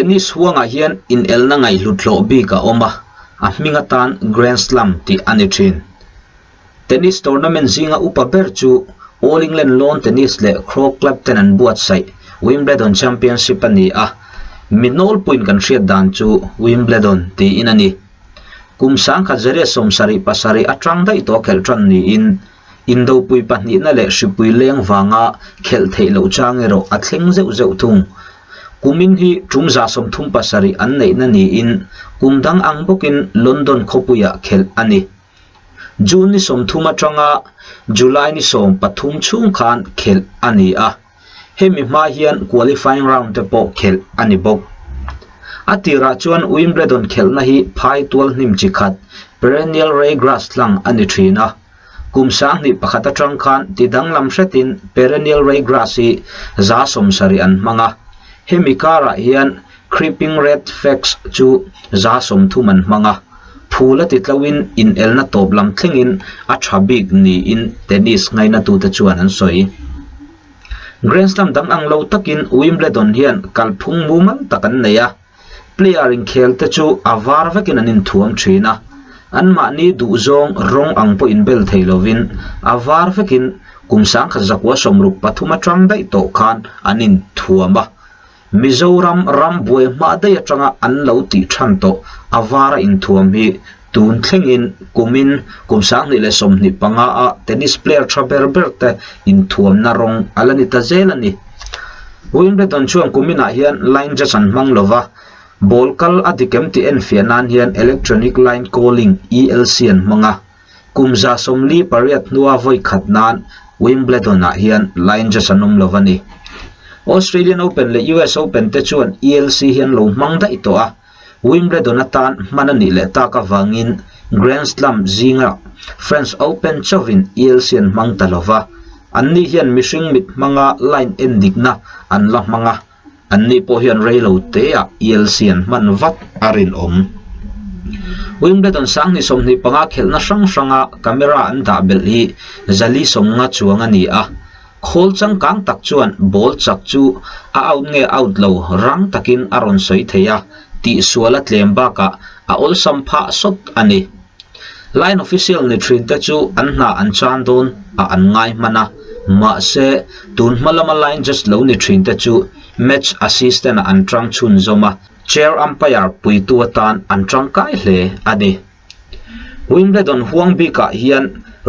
Tennis huangah hian inelna ngaihhlut hlawh bik a awm a, a hming atan Grand Slam tih a ni thin. Tennis tournament zinga upa ber chu All England Lawn Tennis leh Crow Club ten an buatsaih Wimbledon Championship a ni a, mi nawlpuiin kan hriat dan chu Wimbledon tiin a ni. Kum 1977 atang daih tawh a khelh tan niin Indopui pahnihna leh hripui leng vanga khelh theih loh chang erawh a thleng zeuh zeuh thung. Kumin hi tum 37 an neihna niin kum dang ang bawkin London khawpuiah khelh a ni. June ni 30 atanga July ni 13 chhung khan khelh a ni a. Hemi hma hian qualifying round te pawh khelh a ni bawk. A tirah chuan Wimbledon khelhna hi phai tual hnim chi khat, perennial ray grass hlang a ni thin a. Kum 2001 atang khan ti danglam hretin perennial ray grass hi 70% an hmang a. Hemi karah hian creeping red flax chu 30% an hmang a. Phul a ti tloin inelna tawp lam thlengin a tha bik niin tennis ngainatute chuan an sawi. Grand Slam dang ang lo takin Wimbledon hian kalphung mumal tak an nei a, player inkhel te chu a var vekin an inthuam thin a, anmahni duhzawng rawng ang pawh inbel thei lovin a var vekin kum 1963 atang daih tawh khan an inthuam a. Mizoram ram buai hma daih atanga an lo tih than tawh a vara inthuam hi tun thlengin kumin kum 2025 a tennis player tha ber ber te inthuamna rawng a la ni ta zel a ni. Wimbledon chuan kuminah hian line judge an hmang lova, ball kal a dik em tih enfiah nan hian electronic line calling, ELC, an hmang a. Kum 48 hnua vawi khat nan Wimbledon-ah hian line judge an awm lo a ni. Australian Open leh US Open te chuan ELC hi an lo hmang daih tawh a, Wimbledon atan hman a nih leh tak avangin Grand Slam zinga French Open chauhin ELC an hmang ta lo va, anni hian mihring mit hmanga line endikna an la hmang a. Anni pawh hian rei lo teah ELC an hman vat a rinawm. Wimbledon 2025 khelhna hrang hranga camera an dah belh hi 450 chuang a ni a, khawl changkang tak chuan ball chak chu a out nge out lo rang takin a rawn sawi thei a, tihsual a tlem bakah a awlsam phah sawt a ni. Line official ni thin te chu an hna an chan dawn a an ngai hman a, mahse tun hma lama line judge lo ni thin te chu match assistant ah an tang chhunzawm a, chair umpire puitu atan an tangkai hle a ni. Wimbledon huang bikah hian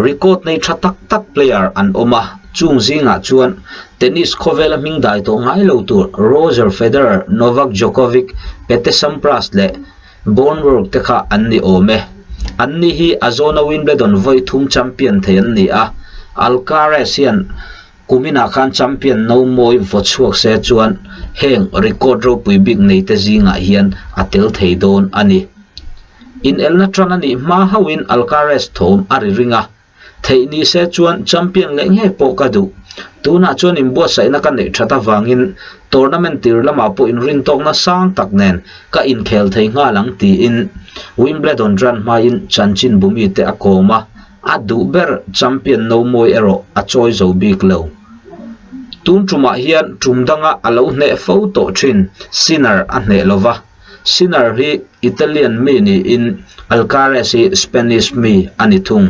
record nei tha tak tak player an awm a, chung zingah chuan tennis khawvela hming dai tawh ngai lo tur Roger Federer, Novak Djokovic, Pete Sampras leh Bornwork te kha an ni awm e. Anni hi a zawna Wimbledon vawi thum champion thei an ni a, Alcaraz hian kuminah khan champion no mawi vaw chhuak se chuan heng record ropui bik nei te zingah hian a tel thei dawn a ni. Inelna tan a nih hma hauhin Alcaraz thawm a ri ring a. Theih ni se chuan champion leh ngei pawh ka duh. Tunah chuan inbuatsaihna ka neih that avangin tournament tir lamah pawh inrintawkna sang tak nen ka inkhel thei nghal ang tiin Wimbledon run hmain chanchin bumite a kawm a, a duh ber champion no mawi erawh a chawi zo bik lo. Tun tumah hian tum danga a lo hneh fo tawh thin Sinner a hneh lova. Sinner hi Italian mi niin Alcaraz hi Spanish mi a ni thung.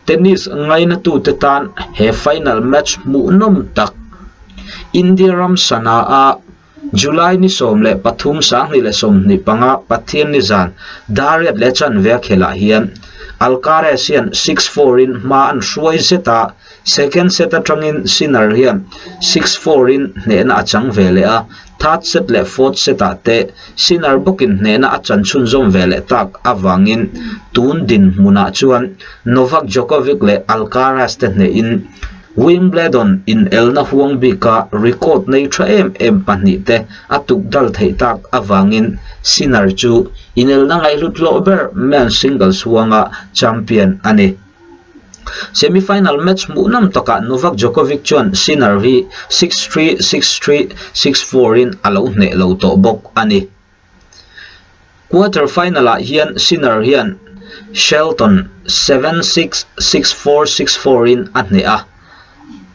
Tennis ngainatute tan he final match hmuhnawm tak India ram sana a July ni 13 2025 Pathian nizan dar riat leh chanve a khelh ah hian Alcaraz hian 6-4 in hma an hruai zet a, second set atangin Sinner hian 6-4 in hnehna a chang ve leh a. Third set leh fourth set ah te Sinner bawkin hnehna a chan chhunzawm ve leh tak avangin tun dinhmunah chuan Novak Djokovic leh Alcaraz te hnehin Wimbledon inelna huang bika record nei tha em em pahnih te a tuk dal theih tak avangin Sinner chu inelna ngaihhlut hlawh ber men's singles huanga champion a ni. Semi-final match hmuhnawm takah Novak Djokovic chuan Sinner hi 6-3, 6-3, 6-4 in a lo hneh lo tawh bawk a ni. Quarter final-ah hian Sinner hian Shelton 7-6, 6-4, 6-4 in a hneh a.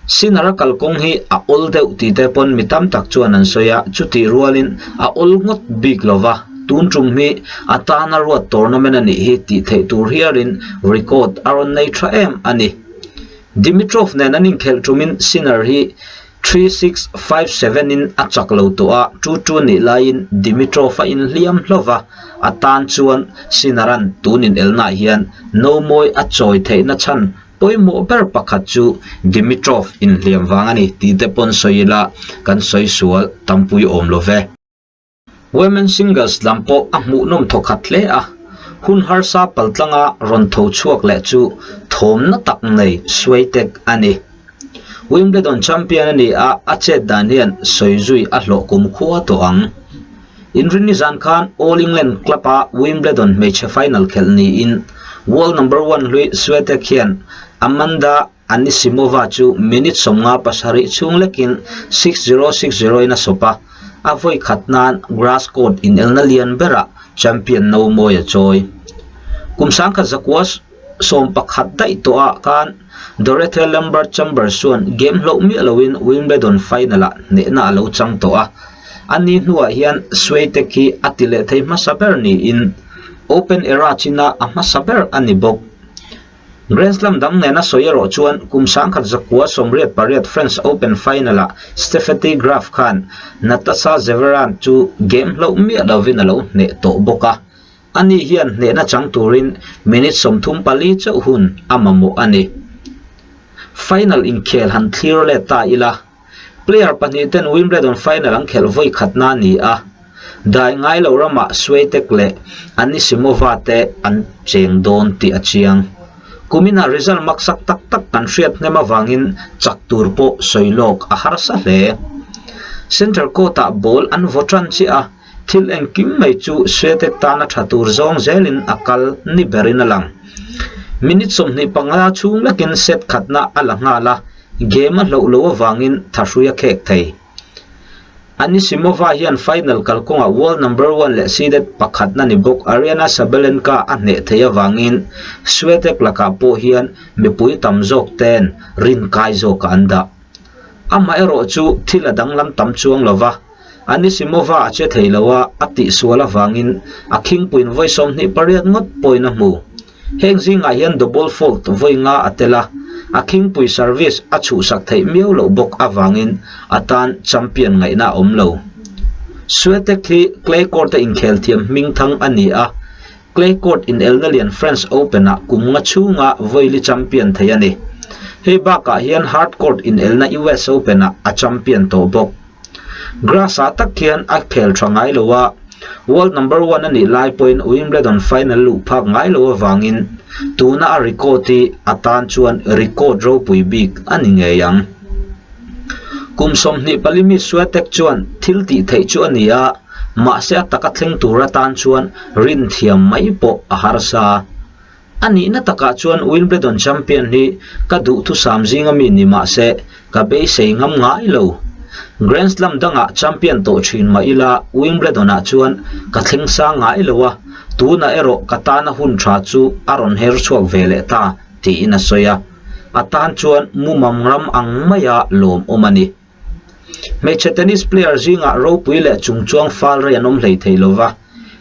Sinner a kalkawng hi a awl deuh tih te pawn mi tam tak chuan an sawi a, chutih rualin a awl ngawt bik lo va, tun tum hi a tana ruat tournament a nih hi tih theih tur hialin record a rawn nei tha em a ni. Dimitrov nen an inkhelh tumin Sinner hi 3657 in a chak lo tawh a, 22 nih laiin Dimitrov a inhliam hlauh va, a tan chuan Sinner-a'n tun inelnaah hian nomawi a chawi theihna chhan pawimawh ber pakhat chu Dimitrov inhliam vang a ni tih te pawn sawi ila kan sawi sual tampui awm lo ve. Women Singles lam pawh a hmuhnawm thawkhat hle a, hun harsa paltlanga rawn tho chhuak leh chu thawmna tak nei Swiatek a ni. Wimbledon champion a ni a, a chet dan hian sawi zui a hlawh kum khua tawh ang. Inrinni zan khan All England Club-a Wimbledon hmeichhe final khelh niin world number one hlui Swiatek hian Amanda Anisimova chu minute 57 chhung lekin 6-0, 6-0 in a sawp a, a vawi khat nan grass court inelna lian berah champion no mawi a chawi. Kum 1911 daih tawhah khan Dorothea Lambert Chambers chuan game hloh miah loin Wimbledon final-ah hnehna a lo chang tawh a, a ni hnuah hian Swiatek hi a ti leh thei hmasa ber niin Open era china a hmasa ber a ni bawk. Grand Slam dang nena sawi erawh chuan kum 1988 French Open final-ah Stefanie Graf khan Natasha Zverev chu game hloh miah lovin a lo hneh tawh bawk a, ani hian hnehna chang turin minute 34 chauh hun a mamawh a ni. Final inkhel han thlir let ta ila. Player pahnihten Wimbledon final an khelh vawi khatna a ni a, dai ngai lo ramah Swiatek leh Anisimova te an cheng dawn tih a chiang. Kuminah result maksak tak tak kan hriat hnem avangin chak tur pawh sawi lawk a harsa hle. Centre court-ah ball an vaw tan chiah a, thil engkim mai chu Swiatek tana tha tur zawng zelin a kal ni berin a lang. Minute 25 chhung lekin set khatna a la nghal a, Game a hloh loh avangin thahrui a khek thei. Anisimova hian final kalkawngah world number one leh seeded pakhatna ni bawk Aryna Sabalenka a hneh theih avangin Swiatek lakah pawh hian mipui tam zawk ten rinkai zawkah an dah. Amaherawh chu thil a danglam tam chuang lo va, Anisimova a che thei lo a, a tihsual avangin a khingpuiin vawi 28 ngawt pawhin a hmu. Heng zingah hian double fault vawi nga a tel a, a khingpui service a chhuhsak theih miau loh bawk avangin a tan champion ngaihna a awm lo. Swiatek hi clay court-a inkhel thiam hming thang a ni a, clay court inelna lian French Open-ah kum nga chhunga vawili champion thei a ni. Hei bakah hian hard court inelna US Open-ah a champion tawh bawk. Grass-ah tak hian a khel tha ngai lo a, world number one a nih lai pawhin Wimbledon final luh phak ngai lo avangin tuna a record hi a tan chuan record ropui bik a ni ngei ang. Kum 24 mi Swiatek chuan thil tih theih chu a ni a, mahse a taka thleng tur atan chuan rin thiam mai pawh a harsa. A nihna takah chuan Wimbledon champion hi ka duhthusam zinga mi ni mah se ka beisei ngam ngai lo. Grand Slam dangah champion tawh thin mah ila Wimbledon-ah chuan ka thleng sang ngai lo a, tunah erawh ka tana hun tha chu a rawn her chhuak ve leh ta, tiin a sawi a. A tan chuan mumam ram ang maia lawmawm a ni. Hmeichhe tennis player zingah ropui leh chungchuang fal rei an awm hlei thei lo va,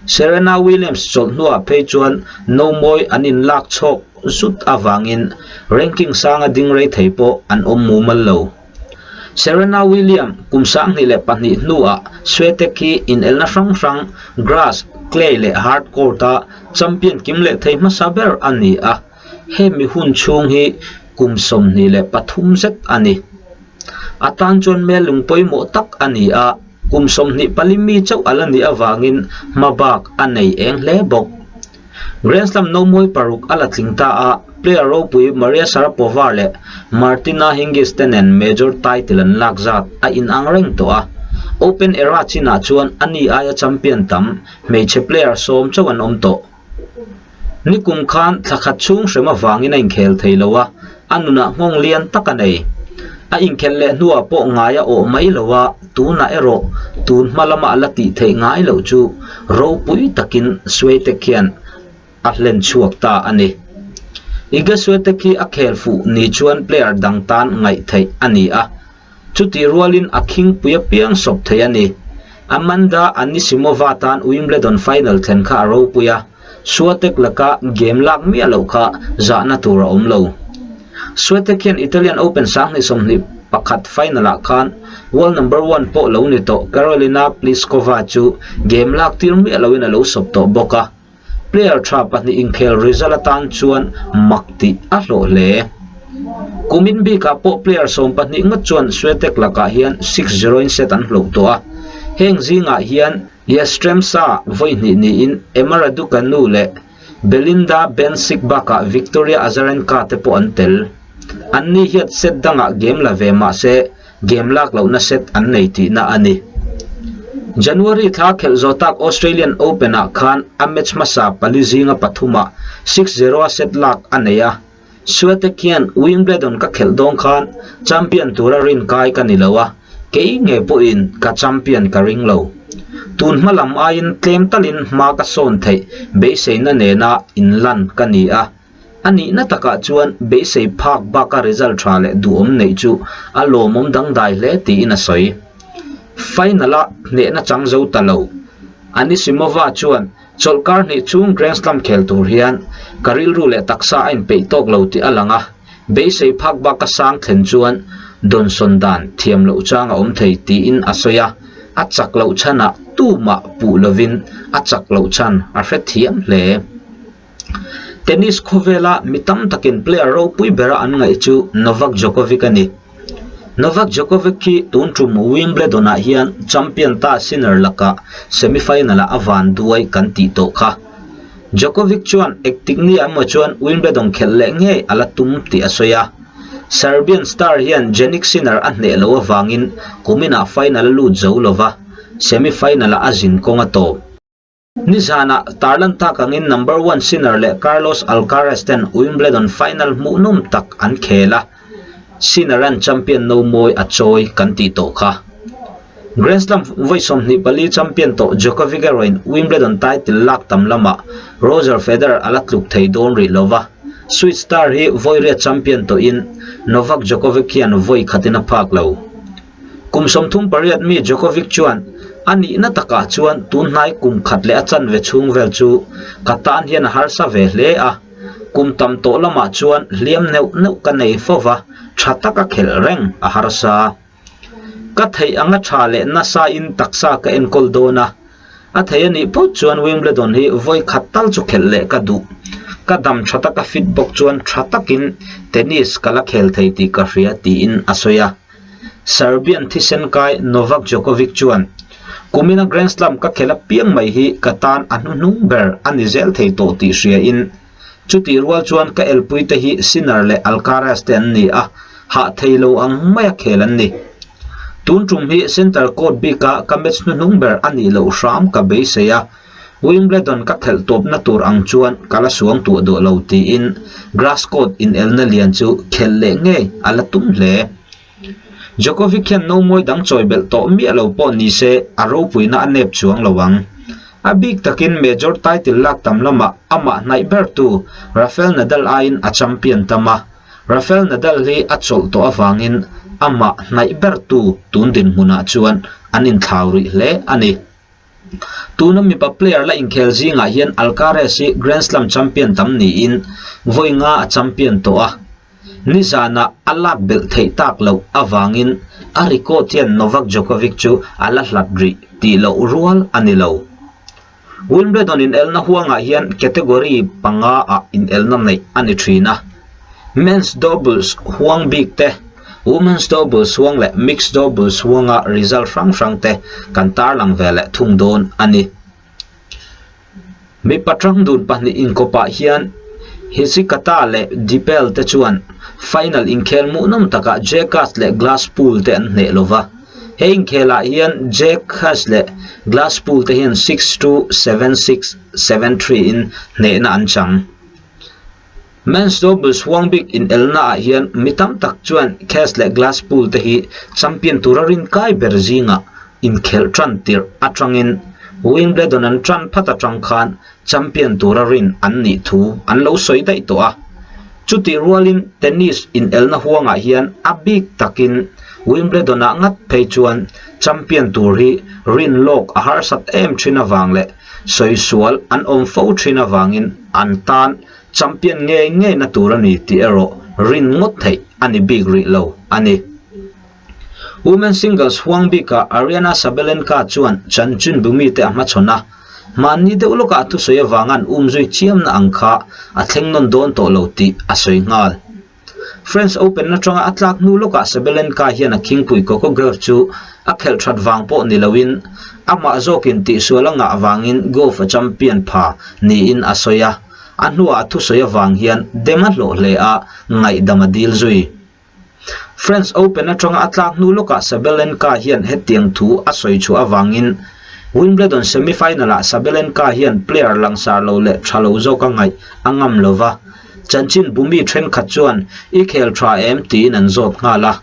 Serena Williams chawlh hnuah phei chuan nomawi an inlak chhawk zut avangin ranking sanga ding rei thei pawh an awm mumal lo. Serena William kum 2002 hnuah Swiatek hi inelna hrang hrang grass, clay leh hard court-a champion kim leh thei hmasa ber a ni a, hemi hun chhung hi kum 23 zet a ni. A tan chuan hmel lung pawimawh tak a ni a, kum 24 mi chauh a la nih avangin hma bak a nei eng hle bawk. Grand Slam nomawi paruk a la tling ta a, player ropui Maria Sharapova leh Martina Hingis te nen major title an lak zat a inang reng tawh a. Open era chinah chuan ani aia champion tam hmeichhe player sawm chauh an awm tawh. Nikum khan thla khat chhung hrem avangin a inkhel thei lo a, a nunah nghawng lian tak a nei. A inkhelh leh hnuah pawh ngai a awh mai lo a, tunah erawh tun hma lama a la tih theih ngai loh chu ropui takin Swiatek hian a hlen chhuak ta a ni. Iga Swiatek hi a khel fuh ni chuan player dang tan ngaih theih a ni a, chutih rualin a khingpui apiang sawp thei a ni. Amanda Anisimova tan Wimbledon final thlen kha a ropui a, Swiatek laka game lak miah loh kha zahna tur a awm lo. Swiatek hian Italian Open 2021 final-ah khan world number one pawh lo ni tawh Karolina Pliskova chu game lak tir miah loin a lo sawp tawh bawk a. Player tha pahnih inkhel result atan chuan mak tih a hlawh hle. Kumin bikah pawh player 12 ngawt chuan Swiatek lakah hian 6-0 in set an hloh tawh a. Heng zingah hian Yastremska vawi hnih niin Emma Raducanu leh Belinda Bencic bakah Victoria Azarenka te pawh an tel. Anni hian set dangah game la ve mah se game lak lohna set an nei tihna a ni. January thla khelh zawh tak Australian Open-ah khan a match hmasa pali zinga pathumah 6-0 a set lak a nei a. Swiatek hian Wimbledon ka khelh dawn khan champion tura rin kai ka ni lo a, kei nge pawhin ka champion ka ring lo. Tun hma lam aiin tlem talin hma ka sawn theih beiseina nena inlan ka ni a. A nihna takah chuan beisei phak baka result tha leh duhawm neih chu a lawmawm dangdai hle tiin a sawi. Final-a hnehna chang zo ta lo. Anisimova chuan chawlhkar hnih chung Grand Slam khel tur hian ka rilru leh taksa a inpeih tawk lo tih a lang a, beisei phak baka sang thlen chuan dawnsawn dan thiam loh chang a awm thei tiin a sawi a, a chak loh chhanah tumah puh lovin a chak loh chhan a hrethiam hle. Tennis khawvela mi tam takin player ropui bera an ngaih chu Novak Djokovic a ni. Novak Djokovic hi tun tum Wimbledon-ah hian champion ta Sinner lakah semi-final-ah a van duai kan tih tawh kha. Djokovic chuan engtik ni emaw chuan Wimbledon khelh leh ngei a la tum tih a sawi a. Serbian star hian Jannik Sinner a hneh loh avangin kuminah final a lut zo lova, semi-final-ah a zin kawng a tawp. Nizanah tarlan tak angin number one Sinner leh Carlos Alcaraz ten Wimbledon final hmuhnawm tak an khel a, Sinner-a'n champion no mawi a chawi kan tih tawh kha. Grand Slam vawi 24 champion tawh Djokovic erawhin Wimbledon title lak tam lamah Roger Federer a la tluk thei dawn rih lo va, Swiss star hi vawi riat champion tawhin Novak Djokovic hian vawi khatin a phak lo. Kum 38 mi Djokovic chuan a nihna takah chuan tun hnai kum khat leh a chanve chhung vel chu ka tan hian a harsa ve hle a, kum tam tawh lamah chuan hliam neuh neuh ka nei fo va, tha taka khelh reng a harsa. Ka theih anga tha leh nasa in taksa ka enkawl dawn a, a thei a nih phawt chuan Wimbledon hi vawi khat tal chu khelh leh ka duh. Ka dam tha taka fit bawk chuan tha takin tennis ka la khel thei tih ka hria tiin a sawi a. Serbian thisen kai Novak Djokovic chuan, Kumina Grand Slam ka khelh apiang mai hi ka tan a hnuhnung ber a ni zel thei tawh tih hriain, chutih rual chuan ka elpuite hi Sinner leh Alcaraz te an ni a, hah thei lo ang maia khel an ni. Tun tum hi centre court bika ka match hnuhnung ber a nih loh hram ka beisei a, Wimbledon ka khelh tawpna tur ang chuan ka la suang tuah duh lo tiin grass court inelna lian chu khelh leh ngei a la tum hle. Djokovic hian nomawi dang chawi belh tawh miah lo pawh ni se a ropuina a nep chuang lo ang. A bik takin major title lak tam lamah amah hnaih bertu Rafael Nadal aiin a champion tam a, Rafael Nadal hi a chawlh tawh avangin amah hnaih bertu tun dinhmunah chuan an inthlau rih hle a ni. Tuna mipa player la inkhel zingah hian Alcaraz hi Grand Slam champion tam niin vawi nga a champion tawh a, nizanah a lak belh theih tak loh avangin a record hian Novak Djokovic chu a la hlat rih tih loh rual a ni lo. Wimbledon inelna huangah hian category panga ah inelna neih a ni thin a. Men's doubles huang bik te, Women's doubles huang leh mixed doubles huanga result hrang hrang te kan tarlang ve leh thung dawn a ni. Mipa tang dun pahnih inkawpah hian Hijikata leh Dipel te chuan final inkhel hmuhnawm takah Jackass leh Glasspool te an hneh lova. He inkhelah hian Jackass leh Glasspool te hian 6-2, 7-6, 7-3 in hnehna an chang. Men's doubles huang bik inelna ah hian mi tam tak chuan Cash leh Glasspool te hi champion tura rin kai ber zingah inkhelh tan tirh atangin Wimbledon an tan phat atang khan champion tura rin an nih thu an lo sawi daih tawh a. Chutih rualin tennis inelna huangah hian a bik takin Wimbledon-ah ngat phei chuan champion tur hi rin lawk a harsat em thin avang leh sawisual an awm fo thin avangin an tan champion ngei ngeina tur a ni tih erawh rin ngawt theih a ni bik rih lo a ni. Women singles huang bikah Aryna Sabalenka chuan chanchin bumite a hmachhawn a, mahni deuh lawkah a thusawi avanga an umzui chiamna ang kha a thleng nawn dawn tawh lo tih a sawi nghal. French Open atanga a tlak hnu lawkah Sabalenka hian a khingpui Coco Gauff chu a khelh that vang pawh ni loin amah zawkin tihsual a ngah avangin Gauff a champion pha niin a sawi a, a hnuah a thusawi avang hian dem a hlawh hle a, ngaihdam a dil zui. French Open atanga a tlak hnu lawkah Sabalenka hian hetiang thu a sawi chhuah avangin Wimbledon semi-final-ah Sabalenka hian player langsar lo leh tha lo zawka ngaih a ngam lo va, chanchin bumi thenkhat chuan i khel tha em tiin an zawt nghal a.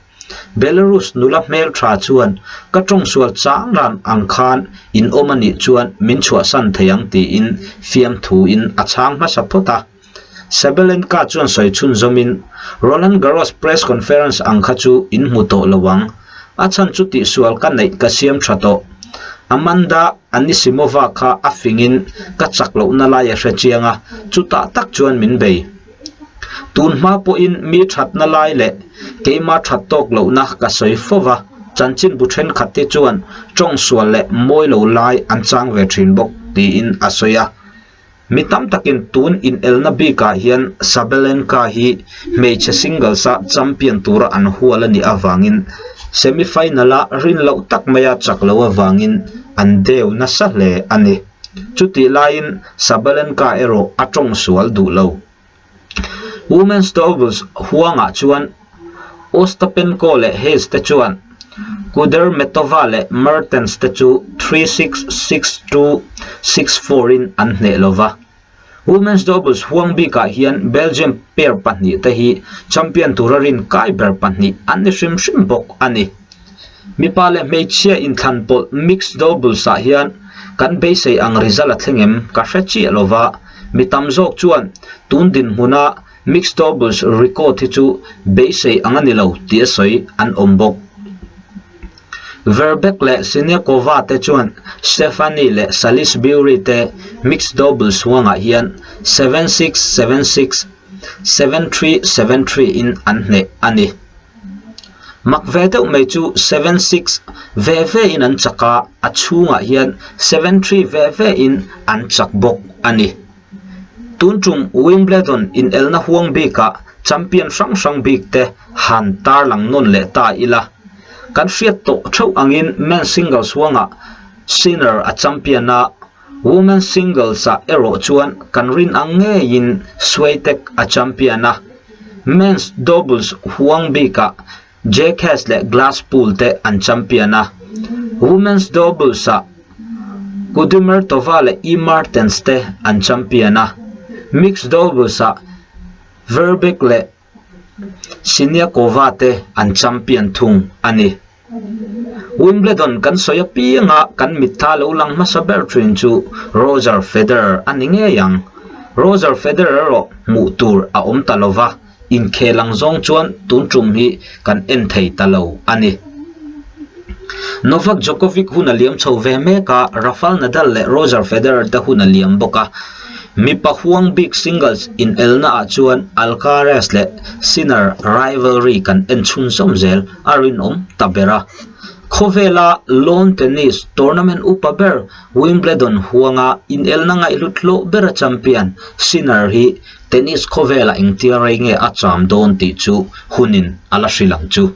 Belarus nula hmel tha chuan ka tawngsual chang ran ang khan in awm a nih chuan min chhuahsan thei ang tiin fiamthuin a chhang hmasa phawt a. Sabalenka chuan sawi chhunzawmin, Roland Garros press conference ang kha chu in hmu tawh lo ang. A chhan chu tihsual ka neih ka siam tha tawh. Amanda Anisimova kha a fingin ka chak lohna lai a hre chiang a, chutah tak chuan min bei. Tun hma pawhin mi thatna lai leh keima that tawk lohna ka sawi fo va, chanchinbu thenkhat te chuan tawngsual leh mawi lo lai an chang ve thin bawk, tiin a sawi a. Mi tam takin tun inelna bikah hian Sabalenka hi hmeichhe singles-a champion tura an hual a nih avangin semi-final-a rin loh tak maia chak loh avangin an deu nasa hle a ni. Chutih laiin Sabalenka erawh a tawng sual duh lo. Women's doubles huangah chuan Ostapenko leh Hayes te chuan Kudermetova leh Mertens te chu 3-6, 6-2, 6-4 in an hneh lo va. Women's doubles huang bikah hian Belgium pair pahnihte hi champion tura rinkai ber pahnih an ni hrim hrim bawk a ni. Mipa leh hmeichhia inthlan pawlh mixed doubles ah hian kan beisei ang result a thleng em ka hre chiah lo va, mi tam zawk chuan tun dinhmuna mixed doubles record hi chu beisei ang a ni lo tih a sawi an awm bawk. Verbeek leh Siniakova te chuan Stefani leh Salisbury te mixed doubles huangah hian 7-6, 7-6, 7-3, 7-3 in an hneh a ni. Mak ve deuh mai chu 7-6 ve ve in an chak a, a chhungah hian 7-3 ve ve in an chak bawk a ni. Tun tum Wimbledon inelna huang bikah champion hrang hrang bik te han tarlang nawn leh ta ila. Kan hriat tawh theuh angin men's singles huangah Sinner a champion a, women's singles ah erawh chuan kan rin ang ngeiin Swiatek a champion a. Men's doubles huang bikah Jackass leh Glasspool te an champion a, women's doubles ah Kudimertova leh E Mertens te an champion a, mixed doubles ah Verbeek leh Siniakova te an champion thung a ni. Wimbledon kan sawi apianga kan mittha lo lang hmasa ber thin chu Roger Federer a ni ngei ang. Roger Federer erawh hmuh tur a awm ta lo va, inkhel ang zawng chuan tun tum hi kan en thei ta lo a ni. Novak Djokovic hun a liam chho ve mek a, Rafael Nadal leh Roger Federer te hun a liam bawk a. Mipa huang bik singles inelna ah chuan Alcaraz leh Sinner rivalry kan en chhunzawm zel a rinawm ta ber a. Khawvela lawn tennis tournament upa ber Wimbledon huanga inelna ngaihhlut hlawh bera champion Sinner hi tennis khawvela engtia rei nge a cham dawn tih chu hunin a la hrilh ang chu.